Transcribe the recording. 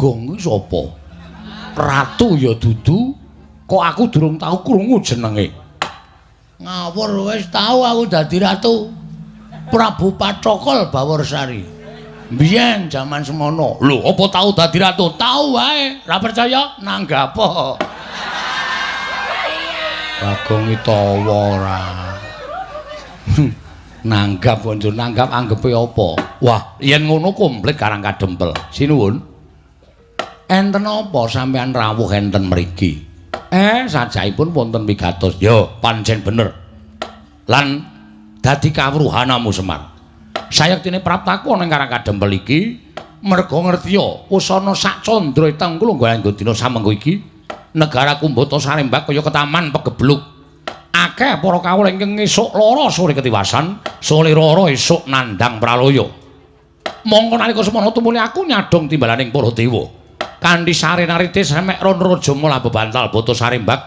Bagong iki sapa? Ratu ya dudu, kok aku durung tau krungu jenenge. Ngawur, wis tau aku dadi ratu. Prabu Pathokol Baworsari. Biyen jaman semono. Lho, apa tau dadi ratu? Tau wae. Ora percaya? Nanggap. Bagong iki tawa ora. Nanggap kok njur nanggap anggepe apa? Wah, yen ngono komplit Karang Kadempel. Sinuwun. Enten apa sampean rawuh enten mriki? Sajaipun wonten wigatos. Ya, pancen bener. Lan dadi kawruhanamu Semar. Sayektine praptaku ana ing Karang Kadempel iki merga ngertiya wusana sak candra tengku lungguh nggo dina samengko iki negara Kumbata sarembak kaya ketaman pegebluk. Akeh para kawula ingkang esuk lara sore ketiwasan, sore rara esuk nandhang pralaya. Mongko nalika semono tumuli aku nyadhong timbalaning para dewa. Kanthi sarenarite semek ron raja mula bebantal bata sarembak.